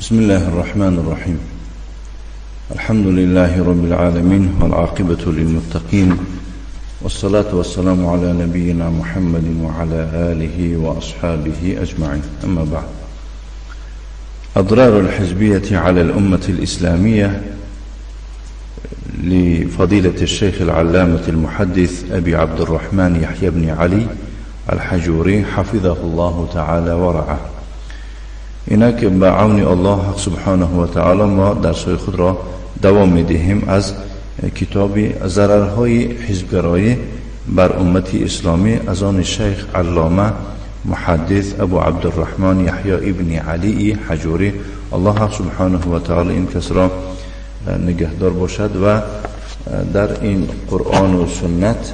بسم الله الرحمن الرحيم. الحمد لله رب العالمين، والعاقبة للمتقين، والصلاة والسلام على نبينا محمد وعلى آله وأصحابه أجمعين. أما بعد، أضرار الحزبية على الأمة الإسلامية لفضيلة الشيخ العلامة المحدث أبي عبد الرحمن يحيى بن علي الحجوري حفظه الله تعالى ورعاه. اینک به عون الله سبحانه و تعالی ما درس‌های خود را دوام می‌دهیم از کتاب ضررهای حزبگرایی بر امت اسلامی از آن شیخ علامه محدث ابو عبدالرحمن یحیی ابن علی حجوری. الله سبحانه و تعالی این کس را نگهدار باشد و در این قرآن و سنت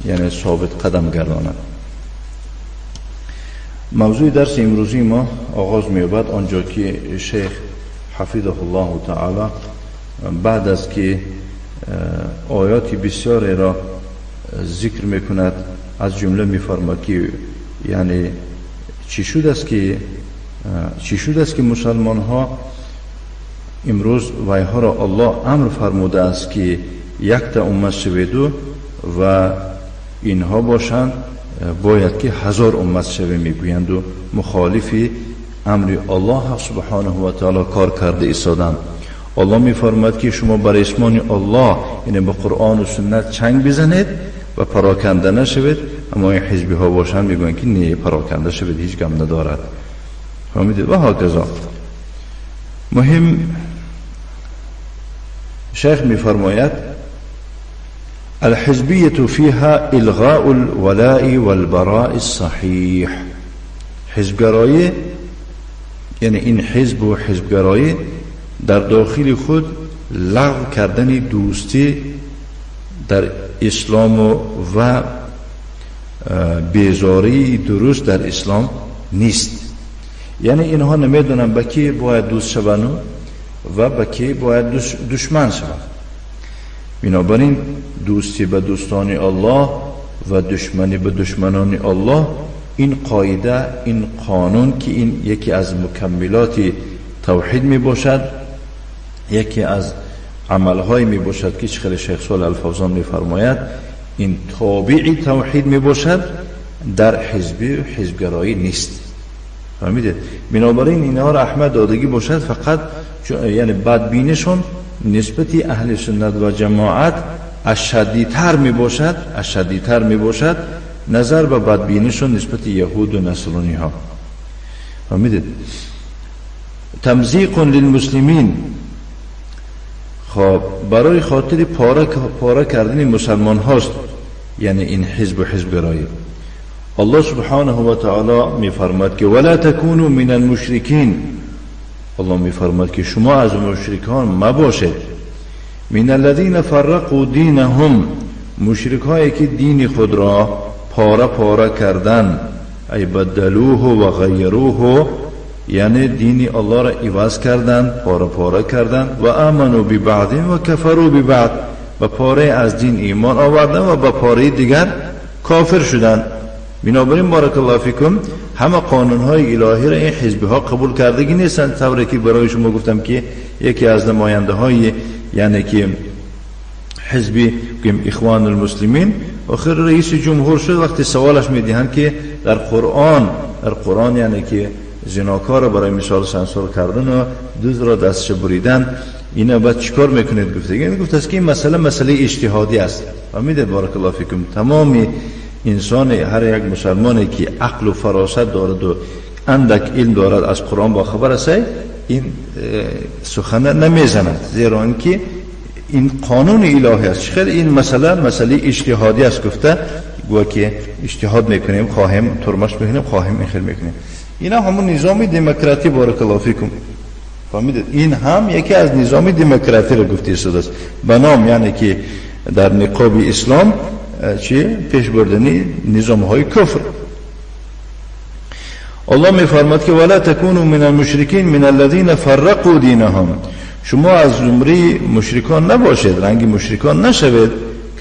یعنی ثابت قدم گرداند. موضوع درس امروزی ما آغاز می‌یابد آنجا که شیخ حفظه الله تعالی بعد از که آیات بسیاری را ذکر میکند، از جمله میفرماید که یعنی چی شد است که مسلمان ها امروز ویها را الله امر فرموده است که یک تا امت شوید و اینها باشند باید که 1000 امت شوه میگویند و مخالف امر الله سبحانه و تعالی کار کرده ایستادند. الله میفرماید که شما بر اسمان الله یعنی به قرآن و سنت چنگ بزنید و پراکنده نشوید، اما این حزبی ها باشند میگویند که نه، پراکنده شوید، هیچ غم ندارد. فهمیدید؟ و هکذا. مهم شیخ میفرماید الحزبية فيها إلغاء الولاء والبراء الصحيح. حزبگرایی یعنی این حزب و حزبگرایی در داخل خود لغو کردن دوستی در اسلام و بیزاری درست در اسلام نیست. یعنی اینها نمیدونن به کی باید دوست شوند و به کی باید دشمن شوند. بنابراین دوستی به دوستان الله و دشمنی به دشمنان الله، این قاعده، این قانون که این یکی از مکملات توحید می باشد، یکی از عملهای می باشد که خیلی شیخ صالح الفوزان می فرماید این تابع توحید می باشد، در حزبی و حزبگرایی نیست. فهمیدید؟ بنابراین اینها را احمد دادگی باشد، فقط یعنی بدبینشون نسبت اهل سنت و جماعت اشدیتر می باشد، اشدیتر می باشد نظر به بدبینیشون نسبت یهود و نصرانی ها. فهمیدید؟ تمزیق للمسلمین. خب برای خاطر پاره کردن مسلمان هاست یعنی این حزب و حزب گرایی. الله سبحانه و تعالی می فرماد که ولا تکونوا من المشرکین. الله می فرماد که شما از مشرکان مباشید. من الذین فرقوا دینهم، مشرک هایی که دین خود را پاره پاره کردن، ای بدلوه و غیروه، یعنی دین الله را عوض کردن، پاره پاره کردن، و آمنوا ببعض و کفروا ببعض، و پاره از دین ایمان آوردن و با پاره دیگر کافر شدن. بنابراین بارک الله فیکم همه قانون های الهی را این حزب ها قبول کردگی نیستند. طوری که برای شما گفتم که یکی از نماینده های یعنی که حزبی اخوان المسلمین آخر رئیس جمهور شد، وقتی سوالش میدهند که در قرآن یعنی که زناکار برای مثال سانسور کردن و دوز را دستش بریدن، اینا بعد چیکار میکنید؟ گفته گفت است که این مسئله اجتهادی است. فهمیدید؟ بارک الله فیکم. تمام انسان، هر یک مسلمانی که عقل و فراست دارد و اندک علم دارد، از قرآن با خبر است، این سخن نمیزند، زیرا اینکه این قانون الهی است. خیلی این مسئله اجتهادی است. گفته گویا که اجتهاد میکنیم، خواهیم ترمش میکنیم، خواهیم این خیر میکنیم. اینا همون نظام دموکراتی. بارک الله فیکم. فهمیدید؟ این هم یکی از نظام دموکراتی را گفته شده است به نام یعنی که در نقاب اسلام چی پیش بردنی نظام های کفر. الله میفرماد که ولا تکونوا من المشرکین من الذین فرقوا دینهم. شما از زمره مشرکان نباشید، رنگ مشرکان نشوید،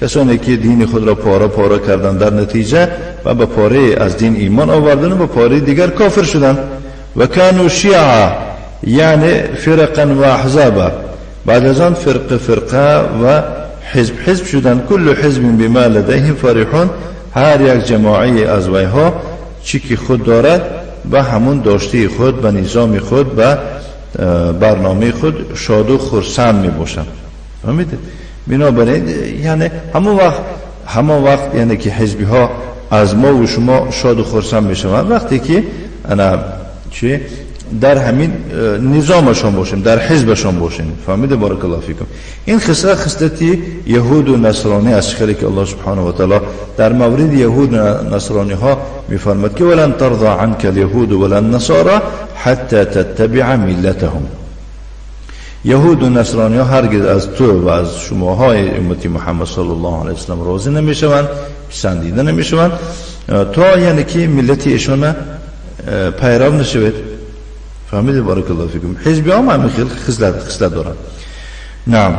کسانی که دین خود را پاره پاره کردند، در نتیجه و به پاره از دین ایمان آوردن و به پاره دیگر کافر شدند. و کانوا شیعا، یعنی فرقا و احزابا. بعد از آن فرقه فرقه و حزب حزب شدن. کل حزب بما لدیهم فرحون، هر یک جماعی از ویها چی که خود دارد به همون داشته خود، به نظام خود، به برنامه خود شاد و خرسند می باشند. فهمیدید؟ بنابراین یعنی همون وقت یعنی که حزبی ها از ما و شما شاد و خرسند می شوند وقتی که انا چی در همین نظامشان باشیم، در حزبشان باشیم. فهمیده؟ بارک الله فیکم. این خصلت خصلتی یهود و نصرانی است، خیلی که الله سبحانه و تعالی در مورد یهود و نصرانی ها میفرماد که ولن ترضى عنك اليهود ولا النصارى حتى تتبع ملتهم. یهود و نصرانی ها هرگز از تو و از شماهای امتی محمد صلی الله علیه و سلم راضی نمیشوند، پسندیده نمیشوند تا یعنی که ملت ایشان پیرو نشوید. فهمیدید؟ بارک الله فیکم. حزبی هم همین خصلت دارند. نعم.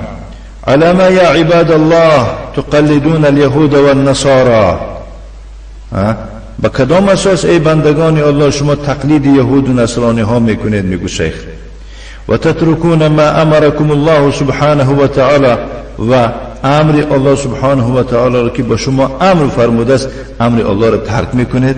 على ما یا عباد الله تقلدون اليهود والنصارى. با کدام اساس ای بندگان الله شما تقلید یهود و نصرانی ها میکنید؟ میگو شیخ. و تترکون ما امرکم الله سبحانه و تعالی، و امر الله سبحانه و تعالی را که به شما امر فرموده است امر الله را ترک میکنید.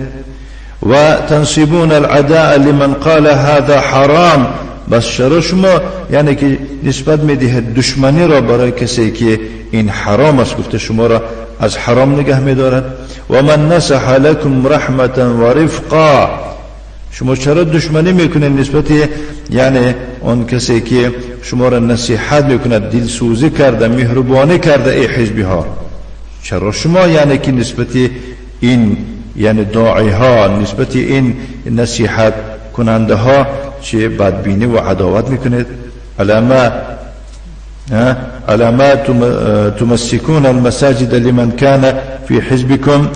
و تنصبون العداء لمن قال هذا حرام. بس چرا شما یعنی که نسبت میدهید دشمنی را برای کسی که این حرام است گفته شما را از حرام نگه میدارد. و من نصح لكم رحمة و رفقا. شما چرا دشمنی میکنید نسبت یعنی اون کسی که شما را نصیحت میکند، دلسوزی کرده، مهربانی کرده؟ ای حزبی ها چرا شما یعنی که نسبت این یعنی داعی ها، نسبت این نصیحت کننده ها چه بدبینی و عداوت میکنید؟ على ما تمسكون المساجد لمن كان في حزبكم.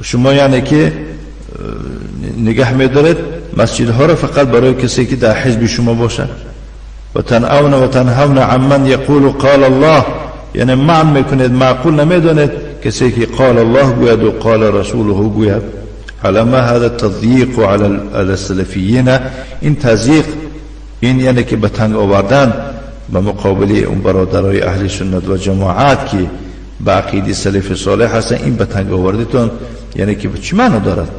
شما یعنی که نگه میدارید مسجدها را فقط برای کسی که در حزب شما باشد. و تنعون و تنهون عمن یقول قال الله، یعنی منع میکنید، معقول نمیدانید کسی که قال الله گوید و قال رسوله گوید. على ما هذا التضييق على السلفيين. این تضییق، این یعنی که به تنگ آوردن به مقابل اون برادرای اهل سنت و جماعت که به عقیده سلف صالح هستن، این به تنگ آوردتون یعنی که چی معنا دارد؟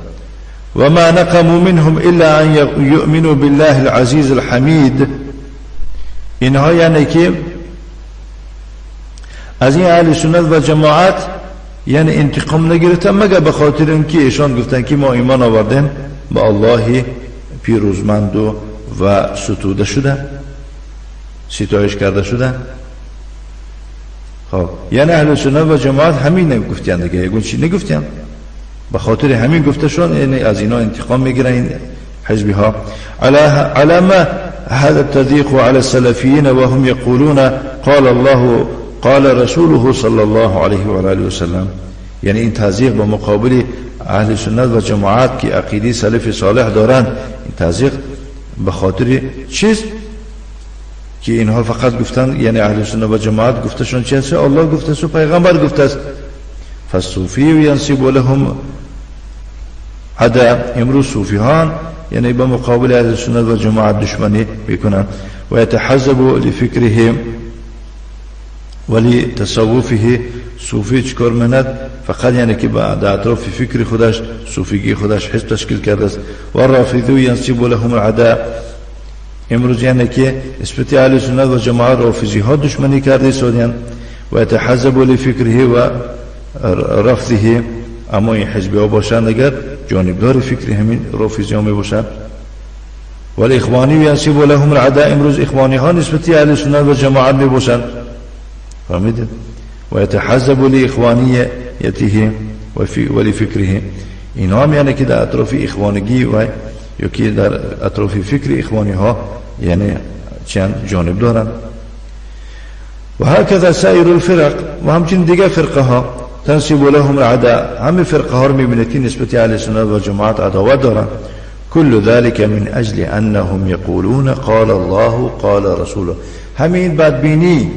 و ما نقموا منهم الا ان یؤمنوا بالله العزیز الحمید. اینها یعنی که از این اهل سنت و جماعت یعنی انتقام نگرفتن مگر به خاطر اینکه ایشان گفتن که ما ایمان آوردیم به الله پیروزمند و ستوده شده، ستایش کرده شده. خب یعنی اهل سنت و جماعت همین گفتن دیگه، یگون چی نگفتن، به خاطر همین گفتشون یعنی از اینا انتقام میگیرن این حزبی ها. على ما هذا التضييق على السلفيين وهم يقولون قال الله قال رسوله صلى الله عليه وآله وسلم. یعنی این تضییق به مقابل اهل سنت و جماعت که عقیده سلف صالح دارند، این تضییق به خاطر چیست که اینها فقط گفتن، یعنی اهل سنت و جماعت گفتشون چی هست؟ الله گفته است و پیغمبر گفته است. فالصوفی ینسب لهم عدا. امروز صوفی ها یعنی به مقابل اهل سنت و جماعت دشمنی میکنن. و یتحزب لفکره ولی تصوفه. صوفی چکار میکند؟ فقط یعنی که در اطراف فکر خودش، صوفیگی خودش حزب تشکیل کرده است. و الرافضی ینسب لهم العداء. امروز یعنی که نسبت اهل سنت و جماعت رافضی ها دشمنی کرده سودیان. و یتحزب لفکره و رفضه. اما این حزبی ها باشند اگر جانبدار فکر همین رافضی ها می باشند. والاخوانی ینسب لهم العداء. امروز اخوانی ها نسبت اهل سنت و جماعت می باشند. فهمیدید؟ و یتحزب لاخوانیته ولفکره. اینها هم یعنی که در اطراف اخوانگی و یا که در اطراف فکر اخوانی ها یعنی چند جانب دارند. و هكذا سایر الفرق. و همچنین دیگر فرقه ها تنسب لهم العداء. همه فرقه ها رو میبینید که نسبت اهل سنت و جماعت عداوت دارند. كل ذلك من اجل انهم يقولون قال الله قال رسوله. همین بدبینی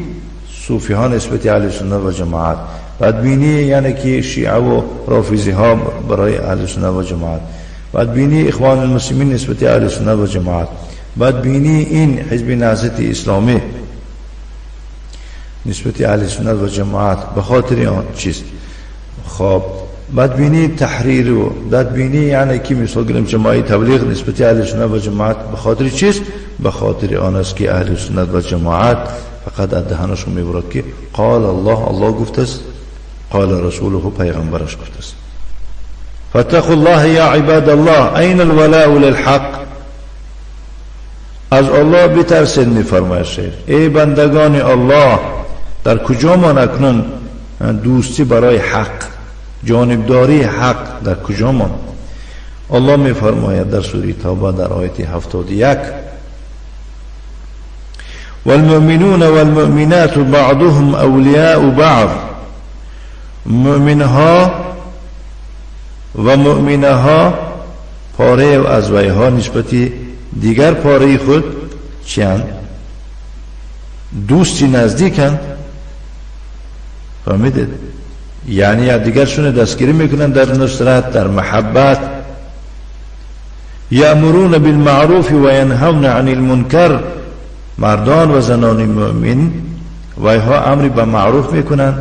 صوفی ها نسبت اهل سنت و جماعت، بدبینی یعنی که شیعه و رافضی ها برای اهل سنت و جماعت، بدبینی اخوان المسلمین نسبت اهل سنت و جماعت، بدبینی این حزب نهضت اسلامی نسبت اهل سنت و جماعت به خاطر آن چیز. خب بدبینی تحریر و بدبینی یعنی که مثال گرم جماعی تبلیغ نسبت اهل سنت و جماعت به خاطر چیست؟ به خاطر آن است که اهل سنت و جماعت فقط از دهنشون میبرد که قال الله، الله گفته است، قال رسوله، پیغمبرش گفته است. فاتقوا الله یا عباد الله، این الولاء للحق. از الله بترسید میفرماید شیخ، ای بندگان الله، در کجا ما اکنون دوستی برای حق، جانبداری حق در کجا ما؟ الله میفرماید در سوره توبه در آیت 71: والمؤمنون والمؤمنات بعضهم اولیاء بعض. مؤمنها و مؤمنها پاره از ویها نسبتی دیگر پاره خود چیان؟ دوستی نزدیکند. فهمیدید؟ یعنی دیگرشون دستگیری میکنن در نصرت، در محبت. یأمرون بالمعروف و ینهون عن المنکر. مردان و زنان مؤمن ویها امر به معروف میکنن،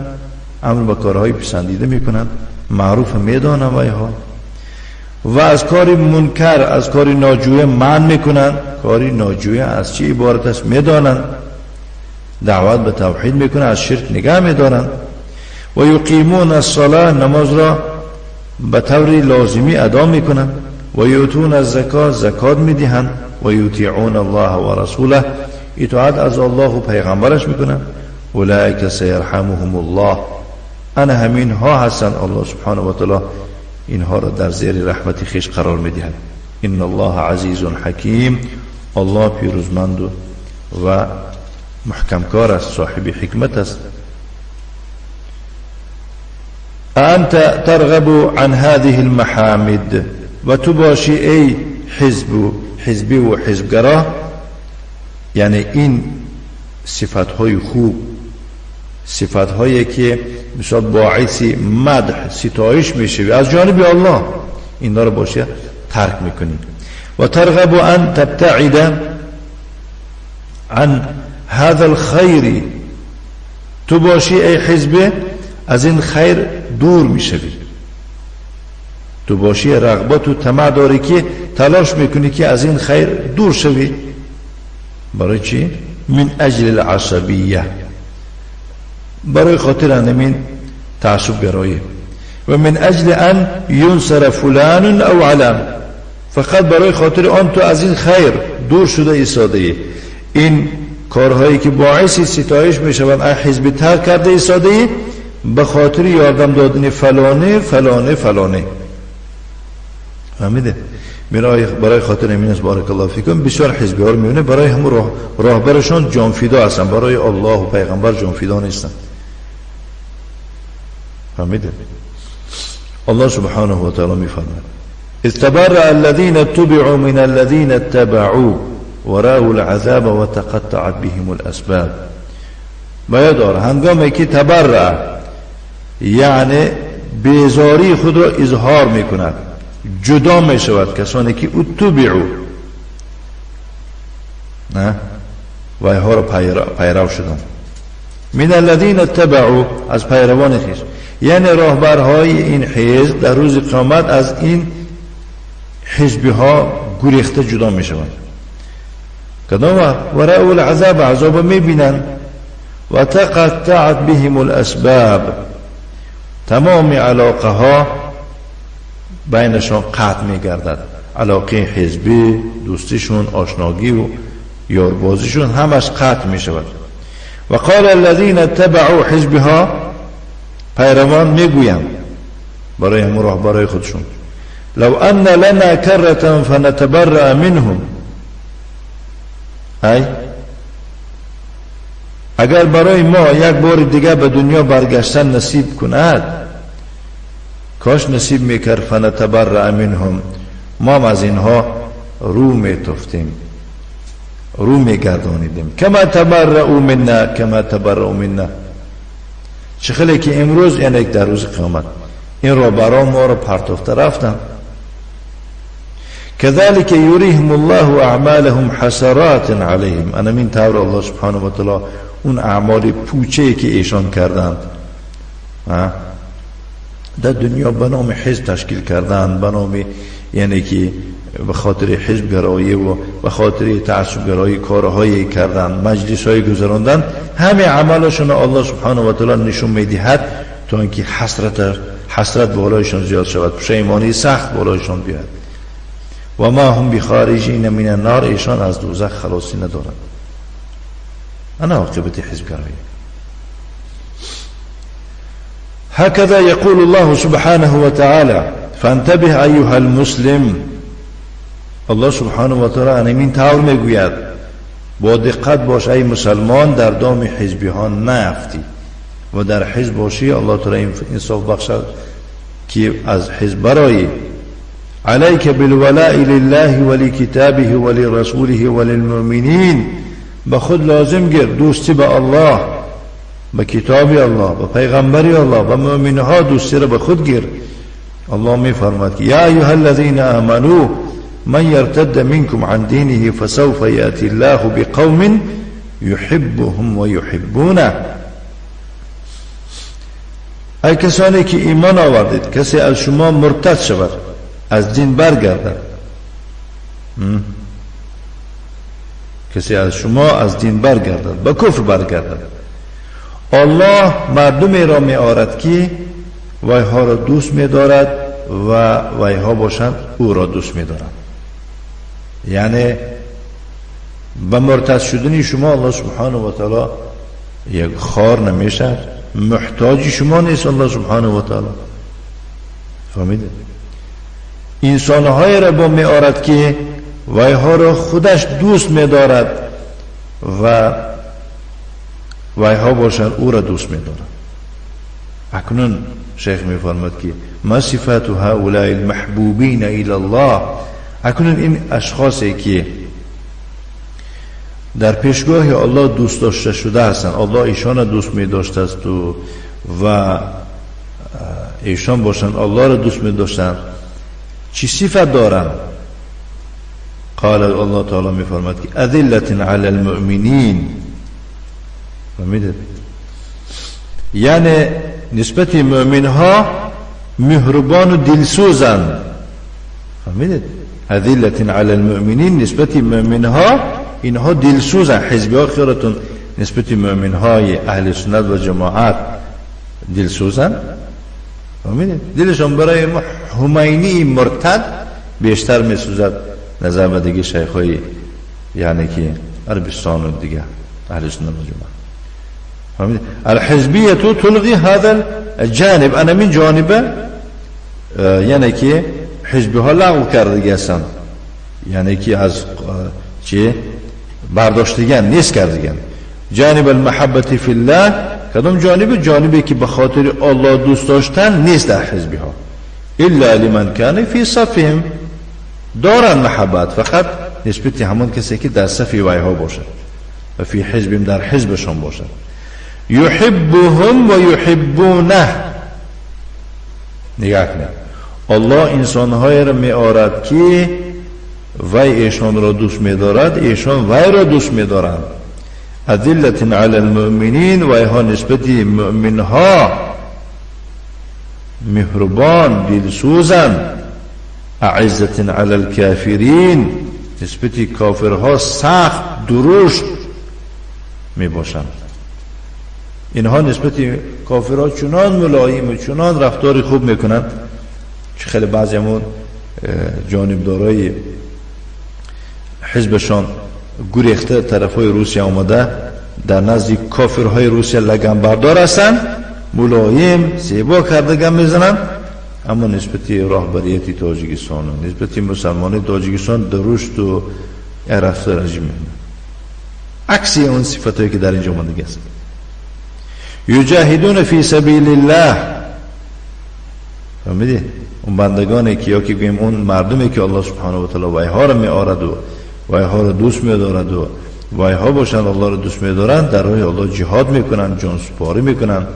امر به کارهای پسندیده میکنن، معروف میدانن ویها، و از کار منکر، از کار ناجویه منع میکنن. کاری ناجویه از چی عبارت است میدانن، دعوت به توحید میکنن، از شرک نگه میدارن. و یقیمون الصلاه، نماز را به طور لازمی ادا میکنن. و یؤتون الزکات، زکات میدهند. و یطیعون الله و رسوله، اطاعت از الله و پیغمبرش میکنن. اولئک سیرحمهم الله، انا همین ها هستند الله سبحانه و تعالی اینها را در زیر رحمت خویش قرار میدهد. ان الله عزیز حکیم، الله پیروزمند و محکمکار است، صاحب حکمت است. انت ترغب عن هذه المحامد، و تو باشی ای حزب حزبی و حزبگرا، یعنی این صفتهای خوب، صفتهایی که مثلا باعث مدح ستایش میشه از جانب الله، اینا رو باشه ترک میکنی. و ترغب ان تبتعد عن هذا الخير، تو باشی ای حزب از این خیر دور میشوی، تو باشی رغبت و طمع داری که تلاش میکنی که از این خیر دور شوی. برای چی؟ من اجل العصبیه، برای خاطر همین تعصب گرایی. و من اجل ان ینصر فلان او علام، فقط برای خاطر آن تو از این خیر دور شده ایستاده ای. این کارهایی که باعث ستایش میشوند از حزب ترک کرده ایستاده ای به خاطر یاردم دادن فلانه فلانه فلانه. فهمیده؟ برای خاطر همین است بارک الله فیکم بسیار حزبی ها رو میبینه برای هم راهبرشون جانفدا هستن، برای الله و پیغمبر جانفدا نیستن. فهمیده؟ الله سبحانه و تعالی میفرماید: اذ تبرأ الذين اتبعوا من الذين اتبعوا ورأوا العذاب وتقطعت بهم الاسباب. باید دار هنگامی که تبرأ یعنی بیزاری خود را اظهار میکند، جدا می شود کسانی که اتبعوا نه وایها را پیرو شدند، من الذین اتبعوا از پیروان خویش، یعنی راهبرهای این حزب در روز قیامت از این حزبی ها گریخته جدا می شوند. کدام وقت؟ ورأوا العذاب، عذاب می بینند. و تقطعت بهم الاسباب، تمام علاقه ها بینشان قطع می گردد، علاقه حزبی، دوستیشون، آشناگی و یاربازیشون همش قطع می شود. و قال الذین اتبعوا حزبها، پیروان میگویند برای هم راهبرای خودشون: لو ان لنا کرة فنتبرأ منهم، ای اگر برای ما یک بار دیگه به دنیا برگشتن نصیب کند، کاش نصیب میکرد، فنتبرأ منهم، ما از اینها رو میتفتیم، رو میگردانیدیم. کما تبرأوا منا، کما تبرأوا منا، چه خیلی که امروز یعنی در روز قیامت این راهبران ما رو پرتافته رفتن، كذلك يريهم الله اعمالهم حسرات عليهم. انا من طور الله سبحانه و تعالی اون اعمال پوچه که ایشان کردند در دنیا به نام حزب تشکیل کردند، به نام یعنی که به خاطر حزب گرایی و به خاطر تعصب گرایی کارهایی کردند، مجلس های گذراندند، همه عملشون الله سبحانه و تعالی نشون میدهد تا اینکه حسرت بالایشان زیاد شود، پشیمانی سخت بالایشان بیاد. و ما هم بخارجین من النار، ایشان از دوزخ خلاصی ندارند. انا عاقبت حزب گرایی. هكذا يقول الله سبحانه وتعالى فانتبه أيها المسلم. الله سبحانه و تعالی همین طور میگوید با دقت باش ای مسلمان، در دام حزبی ها نیفتی و در حزب باشی الله تعالی انصاف بخشد که از حزب برایی. عليك بالولاء لله ولكتابه ولرسوله وللمؤمنين. به خود لازم گیر دوستی به الله، به کتاب الله، به پیغمبر الله، به مؤمن ها دوستی را به خود گیر. الله می فرماد که یا ایها الذین آمنوا من يرتد منكم عن دينه فسوف يأتي الله بقوم يحبهم ويحبونه. ای کسانی که ایمان آوردید، کسی از شما مرتد شود، از دین برگردد، کسی از شما از دین برگردد، به کفر برگردد، الله مردمی را می آرد که ویها را دوست می دارد و ویها باشند او را دوست می دارند. یعنی به مرتد شدن شما الله سبحانه و تعالی یک خار نمیشه، محتاج شما نیست الله سبحانه و تعالی. فهمیده؟ انسانهای را با می آرد که ویها را خودش دوست می دارد و ویها باشند او را دوست می دارد. اکنون شیخ می فرماد که ما صفات هؤلاء المحبوبین الى الله. اکنون این اشخاصی که در پیشگاه الله دوست داشته شده هستند، الله ایشان را دوست می داشته است و ایشان باشند الله را دوست می داشتند، چی صفت دارند؟ قال الله تعالی می فرماد که اذلة علی المؤمنین. فهمیدید؟ یعنی نسبت مؤمن ها مهربان و دلسوزند. فهمیدید؟ اذلة علی المؤمنین، نسبت مؤمن ها اینها دلسوزند. حزبی ها خیرتون نسبت مؤمن های اهل سنت و جماعت دلسوزند. فهمیدید؟ دلشان برای خمینی مرتد بیشتر میسوزد نظر به دیگه شیخ های یعنی که عربستان و دیگه اهل سنت و جماعت. فهمیدید؟ الحزبیه تلغی هذا الجانب. انا من جانبه یعنی که حزبی ها لغو کرده هستند، یعنی که از چه برداشتگان نیست کردگان. جانب المحبت فی الله، کدام جانب؟ جانبی که به خاطر الله دوست داشتن نیست در حزبی ها. الا لمن کان فی صفهم، دارن محبت فقط نسبت همون کسی که در صف ویها باشد و فی حزبهم، در حزبشان باشد. یحبهم و یحبونه. نگاه کنید، الله انسانهای را می آرد که وی ایشان را دوست می دارد، ایشان وی را دوست می دارند. اذلة علی المؤمنین، ویها نسبت مؤمنها مهربان دلسوزند. اعزة علی الکافرین، نسبت کافرها سخت درشت می باشند. اینها نسبت کافرها چنان ملایم و چنان رفتار خوب میکنند که خیلی بعضی همون جانبدارای حزبشان گریخته طرفای روسیه آمده، در نزد کافرهای روسیه لگن بردار هستند، ملایم زیبا کرده گم میزنند، اما نسبت راهبریت تاجیکستان و نسبت مسلمان تاجیکستان درشت و رفتار عجیب میکنند. عکسی اون صفتهایی که در اینجا آمده است. یجاهدون فی سبیل الله. فهمیدی؟ اون بندگانی که یا که گوییم اون مردمی که الله سبحانه و تعالی ویها را می آرد و ویها را دوست می دارد و ویها باشند الله را دوست می دارند، در راه الله جهاد میکنند، جان سپاری میکنند.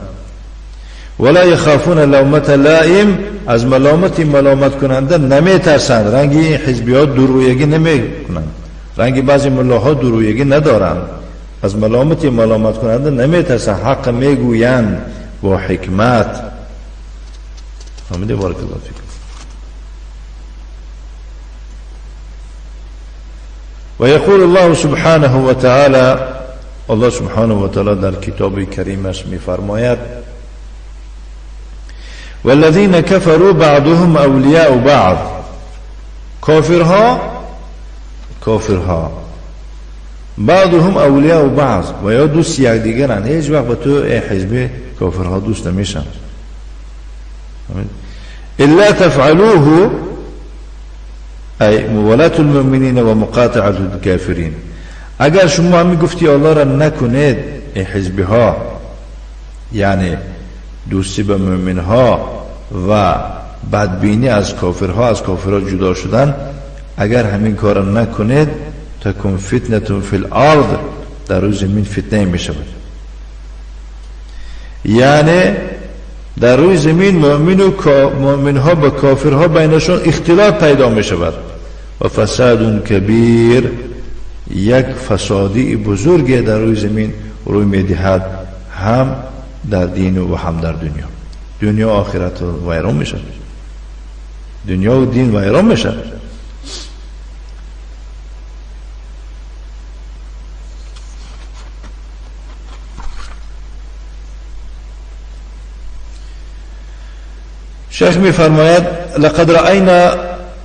ولا یخافون لومة لائم، از ملامت ملامت کننده نمیترسند. رنگی حزبی ها درویگی نمیکنند، رنگی بعضی ملاها درویگی ندارند، از ملامت ملامت کننده نمیترسند، حق میگویند با حکمت. فهمیده؟ بارک الله فیکم. و یقول الله سبحانه و تعالی، الله سبحانه و تعالی در کتاب کریمش میفرماید والذین كفروا بعضهم اولیاء بعض. کافرها بعضهم اولیاء بعض و یا دوست یکدیگرند. هیچ وقت به تو ای حزب کافرها دوست نمیشن. الا تفعلوه ای موالاة المؤمنین و مقاطعة الكافرین. اگر شما همی گفتی الله را نکنید ای حزبی ها، یعنی دوستی به مؤمن ها و بدبینی از کافرها، از کافرها جدا شدن، اگر همین کار را نکنید تکون فتنة فی الارض، در روی زمین فتنه می شود. یعنی در روی زمین مؤمن و مؤمن ها با کافرها بینشون اختلاف پیدا می شود و فساد کبیر، یک فسادی بزرگ در روی زمین روی می دهد، هم در دین و هم در دنیا. دنیا آخرت ویران می شود، دنیا و دین ویران می شود. شیخ می فرماید لقد رأینا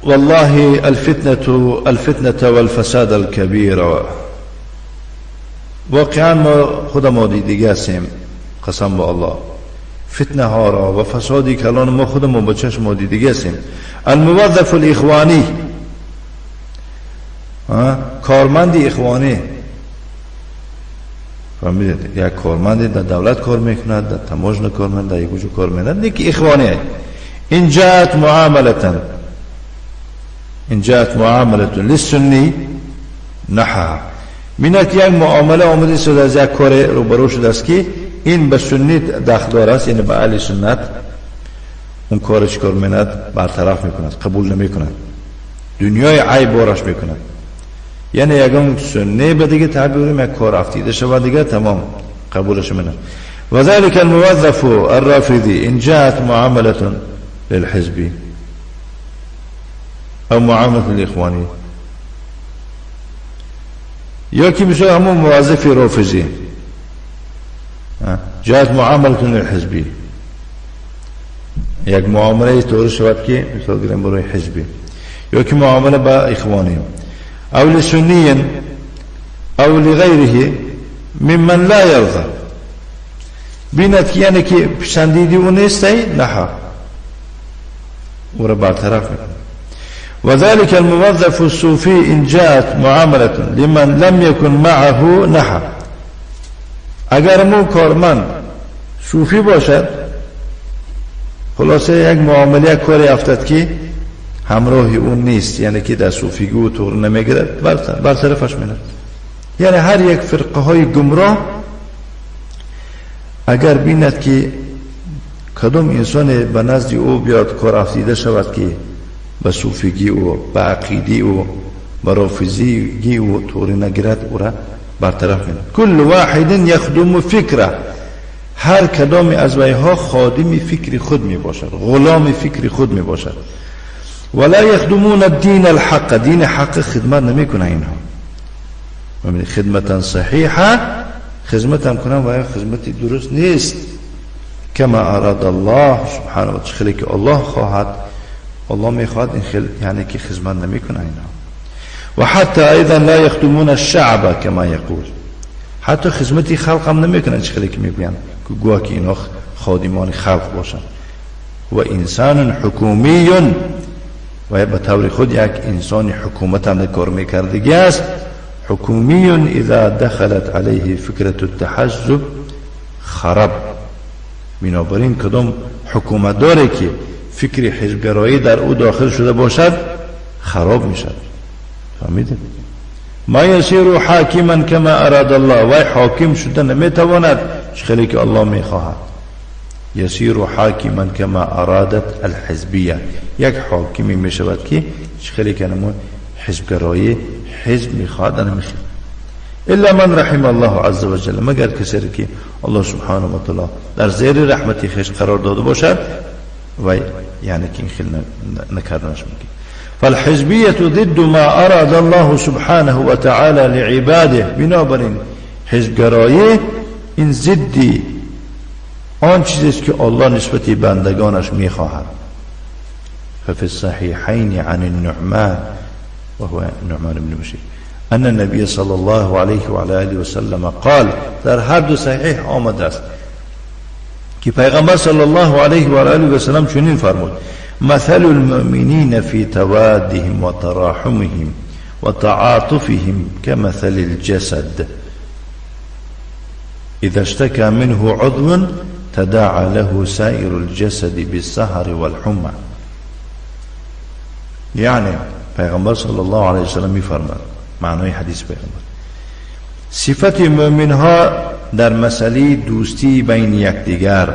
والله الفتنة والفساد الكبير. واقعا ما خود ما دیده هستیم، قسم با الله، فتنه ها را و فسادی کلان ما خود ما با چشم ما دیده هستیم. الموظف الاخوانی، کارمند اخوانی، فهمیدید؟ یک کارمند در دولت کار میکند، در تماژن کار میکند، در یک جا کار میکند، نه اخوانی. إن جاءت معاملة للسنی نحا. می‌بیند یک معامله آمده شده از یک کار روبرو شده است که این به سنی دخل دار است، یعنی به اهل سنت، اون کار چیکار می‌کند؟ برطرف می‌کند، قبول نمی‌کند، دنیای عیب بارش می‌کند. یعنی یگان سنی به دیگه تعبیریم یک کار افتیده شود دیگه تمام قبولش می‌کند. و ذلك الموظف الرافضی إن جاءت معاملة للحزب او معاملة الاخوانی، یا که میشه همون موظف رافضی، جاءت معاملة للحزبی، یک معامله طور شود که مثال گیریم برای حزبی، یا که معامله با اخوانی او لسنی او لغیره ممن لا یرضى، بیند که یعنی که پسندیدی او نیست، نه او را برطرف میکنه. وذلك الموظف الصوفي إن جاءت معاملة لمن لم يكن معه نحى. اگر مو کارمند صوفی باشد، خلاصه یک معامله یک کاری افتد که همراه اون نیست، یعنی که در صوفیگی او طور نمیگیرد، برطرفش میند. یعنی هر یک فرقه های گمراه اگر بیند که کدام انسان به نزد او بیاد کار افتیده شود که به صوفیگی او، به عقیده او، به رافضیگی او طوری نگیرد، او را برطرف می‌کند. کل واحد یخدم فکره، هر کدام از ویها خادم فکر خود می باشد، غلام فکر خود می باشد. ولا یخدمون الدین الحق، دین حق خدمت نمی کنه اینها، خدمتا صحیحه خدمت هم کنن و خدمت درست نیست. کما اراد الله سبحانه و تعالی، که الله خواهد، الله میخواد این خل... یعنی که خدمت نمیکنه اینها. و حتی ایضا لا یخدمون الشعب کما یقول، حتی خدمتی خلق هم نمیکنن چه خیلی که میگوین که گویا که اینا خادمان خلق باشن. و انسان حکومی، و به طور خود یک انسان حکومت هم کار میکردگی است. حکومی اذا دخلت علیه فکرة التحزب خرب. بنابراین کدام حکومت داره که فکر حزبگرایی در او داخل شده باشد خراب میشد. فهمیدید؟ ما یسیر حاکما کما اراد الله، وای حاکم شده نمیتواند خیلی که الله میخواهد. يصير حاكما كما ارادت الحزبیه. یک حاکمی می شود که خیلی کنمون حزبگرایی حزب میخواد انا میخواد. الا من رحم الله عز وجل، مگر کسی که الله سبحانه و تعالی در زیر رحمت خویش قرار داده باشد و یعنی که این خیلی نکردنش ممکن. فالحزبیه ضد ما اراد الله سبحانه و تعالی لعباده. بنابراین حزبگرایی این ضدی آن چیزی است که الله نسبت بندگانش میخواهد. ففي الصحيحين عن النعمان وهو النعمان بن بشير أن النبي صلى الله عليه وعلى آله وسلم قال، در هر دو صحیح آمده است که پیغمبر صلی الله علیه و آله و سلم چنین فرمود: مثل المؤمنین في توادهم وتراحمهم وتعاطفهم كمثل الجسد إذا اشتكى منه عضو تداعى له سائر الجسد بالسهر والحمى. یعنی پیغمبر صلی الله علیه و سلم میفرماد، معنای حدیث پیغمبر، صفت مؤمن ها در مسئله دوستی بین یکدیگر،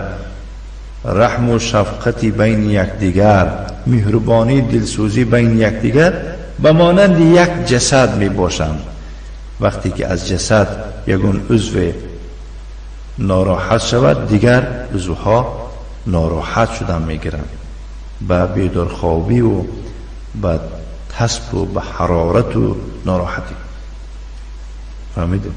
رحم و شفقت بین یکدیگر، مهربانی دلسوزی بین یکدیگر به مانند یک جسد می باشند. وقتی که از جسد یگون عضو ناراحت شود، دیگر عضوها ناراحت شدن میگیرند، به بیدارخوابی و به تسب و به حرارت و ناراحتی. فهمیدیم؟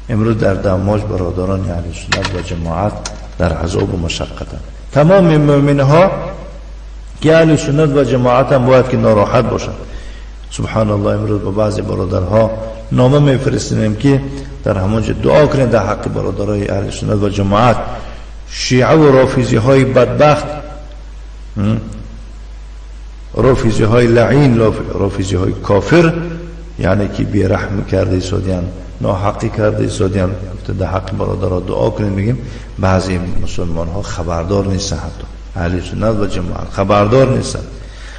امروز در دماج برادران اهل سنت و جماعت در عذاب و مشقتند. تمام مؤمن ها که اهل سنت و جماعت هم باید که ناراحت باشند. سبحان الله، امروز با بعضی برادرها نامه میفرستیم که در همونجا دعا کنید در حق برادرای اهل سنت و جماعت. شیعه و رافضی های بدبخت، رافضی های لعین، رافضی های کافر، یعنی که بیرحم کرده سودیان، ناحقی کرده سودیان، در حق برادرها دعا کنید. میگیم بعضی مسلمان ها خبردار نیستن، حتی اهل سنت و جماعت خبردار نیستن،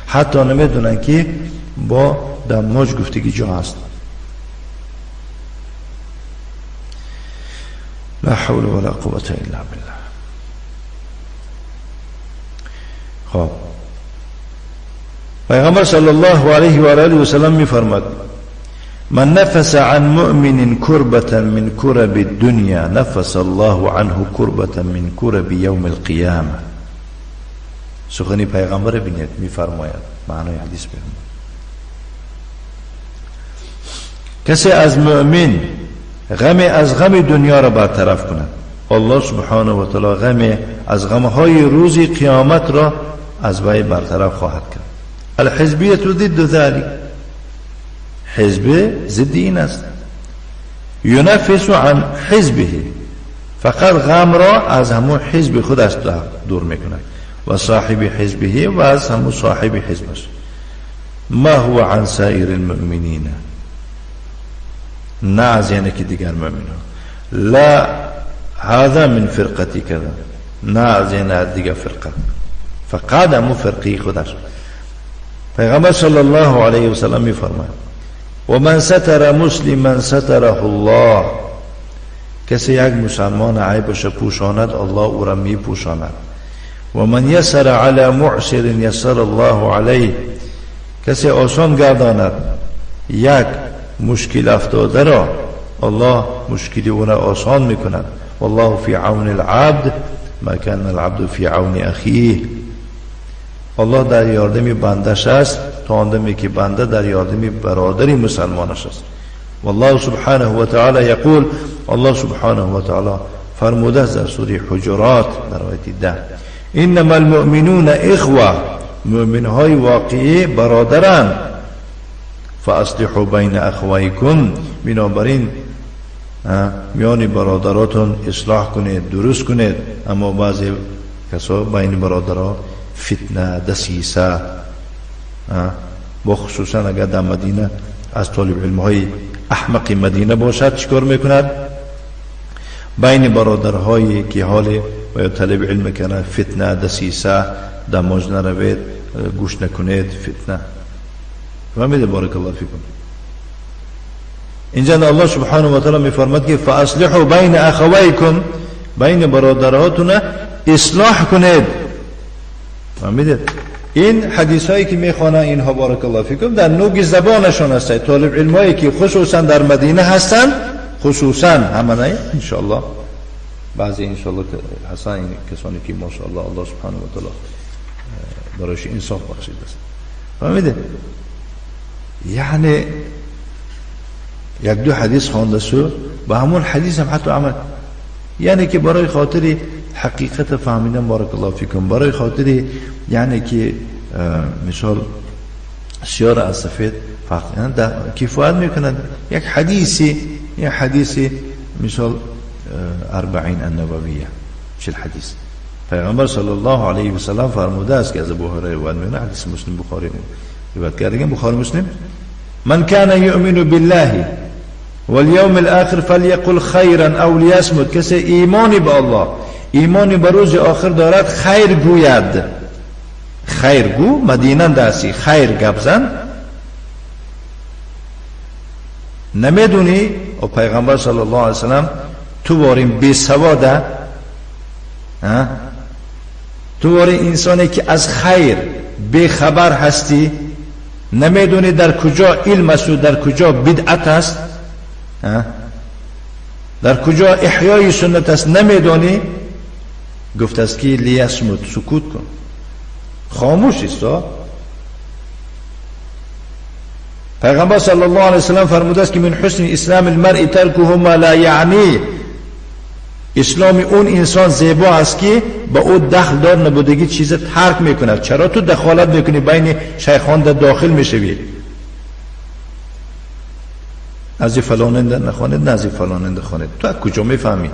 حتی نمیدونن که با دماج گفتگی جا هست. لا حول ولا قوة الا بالله. خب پیغمبر صلی الله علیه و آله و سلم میفرماد: من نفس عن مؤمن كربة من كرب الدنيا نفس الله عنه كربة من كرب يوم القيامة. سخنی پیغمبر بینید میفرماید، معنای حدیث پیغمبر، کسی از مؤمن غم از غم دنیا را برطرف کند، الله سبحانه و تعالی غم از غمهای روز قیامت را از وی برطرف خواهد کرد. الحزبیه ضد ذلك، حزب ضد این است. ینفس عن حزبه، فقط غم را از همون حزب خودش دور میکند، و صاحب حزبه، و از همون صاحب حزبش. ما هو عن سائر المؤمنین، نه از یعنی که دیگر مؤمنان، لا هذا من فرقتی کذا، نه از یعنی دیگر فرقه، فقط همون فرقی خودش. پیغمبر صلی الله علیه و سلم میفرماید: و من ستر مسلما ستره الله. کسی یک مسلمان عیبش پوشاند، الله او را میپوشاند. و من یسر علی معسر یسر الله علیه. کسی آسان گرداند یک مشکل افتاده را، الله مشکلی او را آسان میکند. والله فی عون العبد ما کان العبد فی عون اخیه. الله در یاردمی بندش است تا آن که بنده در یاردمی برادری مسلمانش است. والله سبحانه و تعالی یقول، الله سبحانه و تعالی فرموده است در سوره حجرات در آیه 10: انما المؤمنون اخوه، مؤمن های واقعی برادرند. فاصلحوا بین اخویکم، بنابراین میان برادراتون اصلاح کنید، درست کنید. اما بعضی کسا بین برادرها فتنه، دسیسه، با خصوصا اگر در مدینه از طالب علم های احمق مدینه باشد، چیکار میکند؟ بین برادرهایی که حال و یا طالب علم کنه، فتنه، دسیسه، دماج نروید، گوش نکنید، فتنه. فهمیده؟ بارک الله فیکم. اینجا الله سبحانه و تعالی میفرماد که فاصلحوا بین اخویکم، بین برادرهاتون اصلاح کنید. فهمیدید؟ این حدیث هایی که میخوانند اینها بارک الله فیکم در نوک زبانشان هست. طالب علم هایی که خصوصا در مدینه هستند، خصوصا همه نه انشاءالله، بعضی انشاءالله هستن این کسانی که ماشاءالله الله سبحانه و تعالی برایش انصاف بخشیده است. فهمیده؟ یعنی یک دو حدیث خوانده سو با همون حدیث هم حتی عمل، یعنی که برای خاطر حقیقت فهمیدن بارک الله فیکم، برای خاطر یعنی که مثال سیاه از سفید فرق یعنی کفایت میکنند. یک حدیثی، یک حدیثی مثال اربعین النوویه، چه حدیث پیغمبر صلی الله علیه و سلم فرموده است که از ابو هریره روایت میکنه، حدیث مسلم بخاری روایت کرده، بخاری مسلم، من کان یؤمن بالله والیوم الاخر فلیقل خیرا او لیصمت. کسی ایمانی به الله، ایمانی به روز آخر دارد، خیر گوید. خیر گو مدینه داسی خیر گپ زن. نمیدونی او پیغمبر صلی الله علیه و سلم تو واریم بی سواده، تو واری انسانی که از خیر بی خبر هستی، نمیدونی در کجا علم است و در کجا بدعت است، در کجا احیای سنت است، نمیدونی. گفت است که لیصمت، سکوت کن، خاموش است. پیغمبر صلی الله علیه وسلم فرموده است که من حسن اسلام المرء ترکه ما لا یعنی. اسلام اون انسان زیبا است که با او دخل دار نبودگی چیز ترک میکند. چرا تو دخالت میکنی بین شیخان در داخل میشوی؟ از فلاننده نخواند، نه از فلاننده خواند. تو از کجا میفهمی؟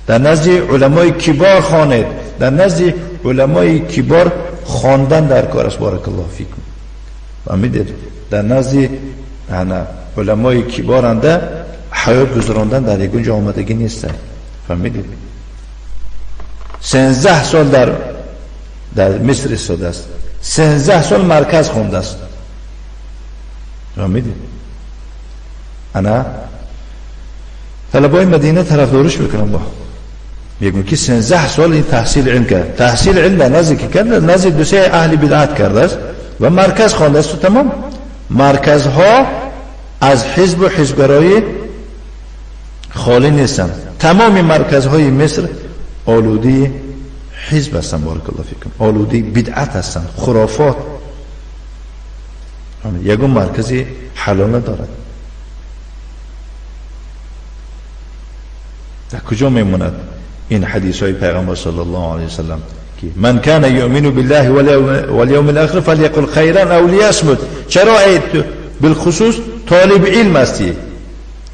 در نزد علمای کبار خواند، در نزد علمای کبار خواندن در کار است. بارک الله فیکم. فهمیدید؟ در نزد علمای کبار انده حیات گذراندن در یک جا آمدگی نیست. فهمیدید؟ 13 سال در مصر ایستاده است، 13 سال مرکز خونده است. فهمیدید؟ انا طلبای مدینه طرفدارش میکنم، با میگم که 13 سال این تحصیل علم کرد، تحصیل علم در نزد که کرد، نزد دو سه اهل بدعت کرده است و مرکز خوانده است. تمام مرکزها از حزب و حزبگرایی خالی نیستند. تمام مرکزهای مصر آلوده حزب هستند، بارک الله فیکم، آلوده بدعت هستند، خرافات. یگون مرکزی حلال ندارد. در کجا میموند این حدیث های پیغمبر صلی الله علیه وسلم که من کان یؤمن بالله والیوم الاخر فلیقل خیرا او لیصمت؟ چرا بالخصوص طالب علم هستی؟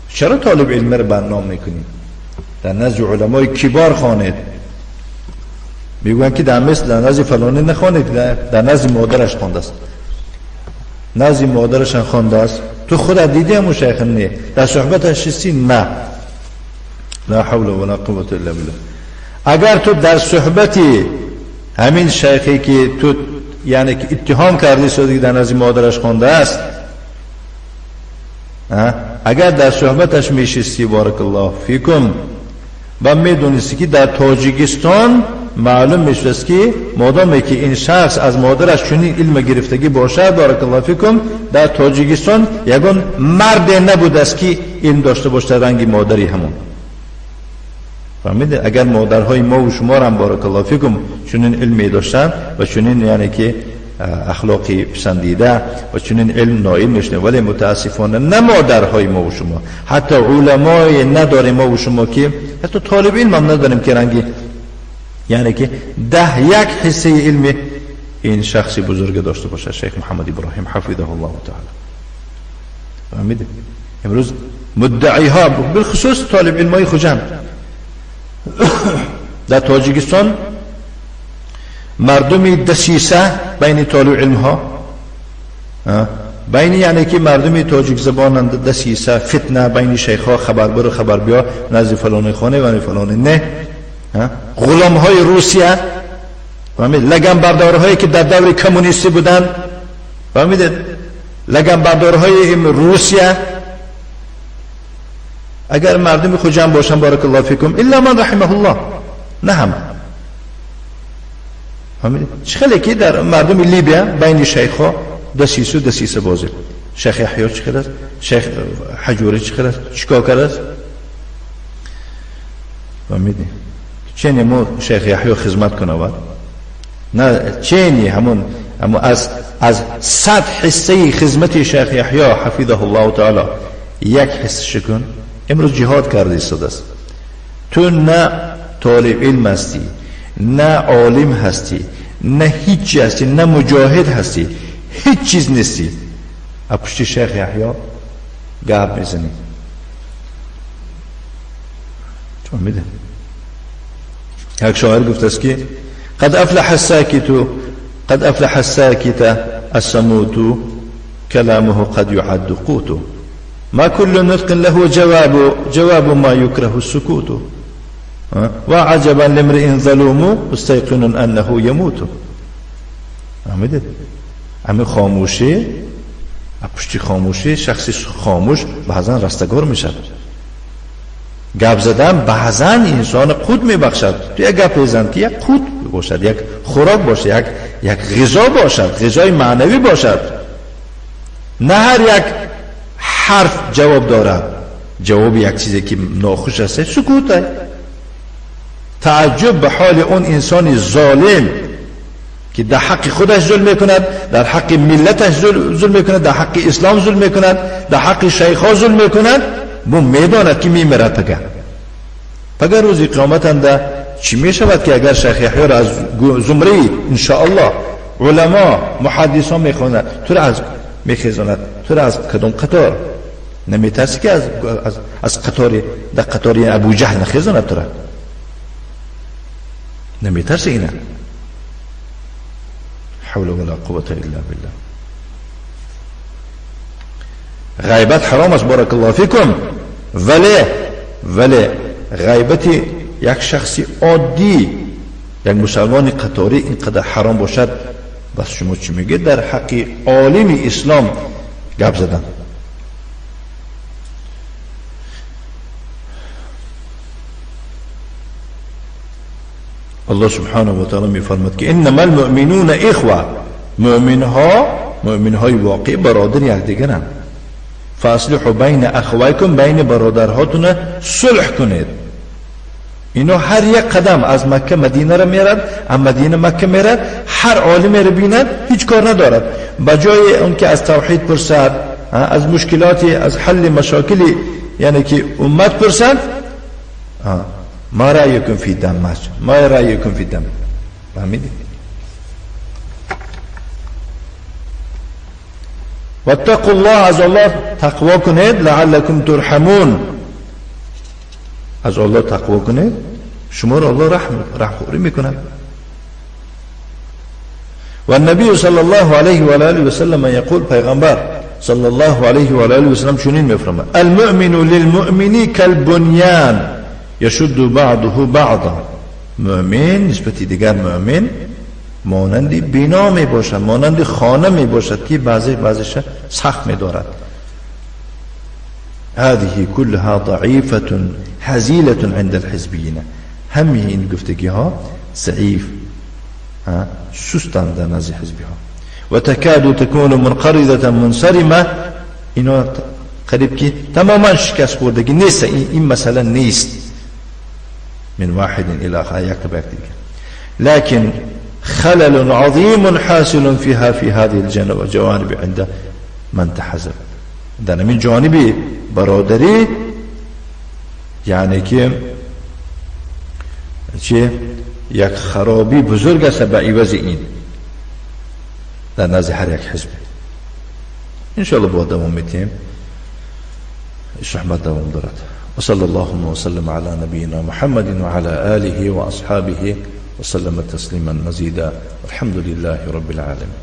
چرا طالب علم رو برنامه میکنی؟ در نزد علمای کبار خوانید. میگویند که در مصر در نزد فلانی نخوانید، در نزد مادرش خوانده است، نزد مادرش خوانده است. تو خودت دیدی همون شیخ؟ نه. در صحبتش هستی؟ نه. لا حول ولا قوة الا بالله. اگر تو در صحبتی همین شیخی که تو یعنی که اتهام کردی شدی که در نزد مادرش خوانده است، اگر در صحبتش میشستی بارک الله فیکم و میدونستی که در تاجیکستان معلوم میشد که مادامی که این شخص از مادرش چنین علم گرفتگی باشد بارک الله فیکم، در تاجیکستان یگان مرد نبود است که علم داشته باشه رنگ مادری همون. فهمیده؟ اگر مادرهای ما و شما هم بارک الله فیکم چنین علمی داشتن و چنین یعنی که اخلاقی پسندیده و چنین علم نائل میشنه، ولی متاسفانه نه مادرهای ما و شما، حتی علمای نداریم ما و شما که حتی طالب علم هم نداریم که رنگی یعنی که 10 حصه علم این شخص بزرگ داشته باشه، شیخ محمد ابراهیم حفظه الله تعالی. فهمیده؟ امروز مدعی ها بالخصوص طالب علمای خجند در تاجیکستان مردمی دسیسه بین طالب علم ها، بین یعنی که مردم تاجیک زبانند دسیسه فتنه بین شیخ ها، خبر برو خبر بیا، نزد فلان خانه و فلان نه، غلام های روسیه، فهمید، لگن بردارهایی که در دور کمونیستی بودند، فهمیدید، لگن بردارهای روسیه، اگر مردم خود باشن بارک الله فیکم الا من رحمه الله، نه همه. چه که در مردم لیبیا بین شیخ ها دسیسه دسیسه بازی، شیخ یحیی چه است، شیخ حجوری چه است، چیکار کرد است؟ فهمیدی؟ چنی مو شیخ یحیی خدمت کنه و نه چنی همون اما از 100 حصه خدمت شیخ یحیی حفظه الله تعالی یک حصه شکن امروز جهاد کرده ایستاده است. تو نه طالب علم هستی، نه عالم هستی، نه هیچی هستی، نه مجاهد هستی، هیچ چیز نیستی. پشت شیخ یحیی گپ میزنی. چون میده یک شاعر گفت است که قد افلح الساکت قد افلح الساکت الصموت كلامه قد يعد قوت ما كل نطق له جواب جواب ما يكره السكوت وعجبا لامرئ ظلوم مستيقن انه يموت. فهمیدید؟ همه خاموشی، پشتی خاموشی شخصی خاموش بعضا رستگار میشد. گپ زدن بعضا انسان قوت میبخشد. تو یک گپ بزن که یک قوت باشد، یک خوراک باشد، یک غذا باشد، غذای معنوی باشد. نه هر یک حرف جواب دارد. جواب یک چیزی که ناخوش است سکوت است. تعجب به حال اون انسان ظالم که در حق خودش ظلم میکند، در حق ملتش ظلم میکند، در حق اسلام ظلم میکند، در حق شیخ ظلم میکند، مو میداند که میمیرد. پگه روز قیامت انده چی میشود که اگر شیخ یحیی را از زمره انشاءالله علما محدثا میخواند، تو را از میخیزاند، تو را از کدام قطار نمیترسی که از قطار در قطار ابو جهل نخیزاند؟ تو را نمیترسی اینه؟ حول ولا قوة الا بالله. غیبت حرام است بارک الله فیکم، ولی غیبت یک شخص عادی، یک مسلمان قطاری اینقدر حرام باشد، بس شما چی میگید در حق عالم اسلام گپ زدن؟ الله سبحانه و تعالی میفرماد که انما المؤمنون اخوه، مؤمن های واقعی برادر یکدیگرند. فاصلحوا بین اخویکم، بین برادرهاتون صلح کنید. اینا هر یک قدم از مکه مدینه را میرد، از مدینه مکه میرد، هر عالمی را بیند هیچ کار ندارد. بجای اون که از توحید پرسد، از مشکلات، از حل مشاکل یعنی که امت پرسد، ما رأیکم فی دمج، ما رأیکم فی دم. فهمیدید؟ واتقوا الله، از الله تقوا کنید، لعلکم ترحمون. از الله تقوا کنید، شما را الله رحم میکند. و النبی صلی الله علیه و آله و سلم یقول، پیغمبر صلی الله علیه و آله و سلم چنین میفرماید: المؤمن للمؤمن كالبنيان یشد بعضه بعضا. مؤمن نسبت دیگر مؤمن مانند بنا می باشد، مانند خانه می باشد که بعضی بعضیش سخت می دارد. هذه كلها ضعیفة هزیلة عند الحزبیین. همه این گفتگی ها ضعیف سستند در نزد حزبی ها. و تکاد تكون منقرضة منصرمة. اینا قریب که تماما شکست خوردگی نیست، این مسئله نیست. من واحد إلى آخر يكتب يكتب، لكن خلل عظيم حاصل فيها في هذه الجوانب عند من تحزب. در من جانب برادری یعنی که چه یک خرابی بزرگ است به عوض این در نزد هر یک حزب. انشاءالله با دوام میتیم، صحبت دوام دارد. وصلى اللهم وسلم على نبينا محمد وعلى آله وأصحابه وسلم تسليما مزيدا، والحمد لله رب العالمين.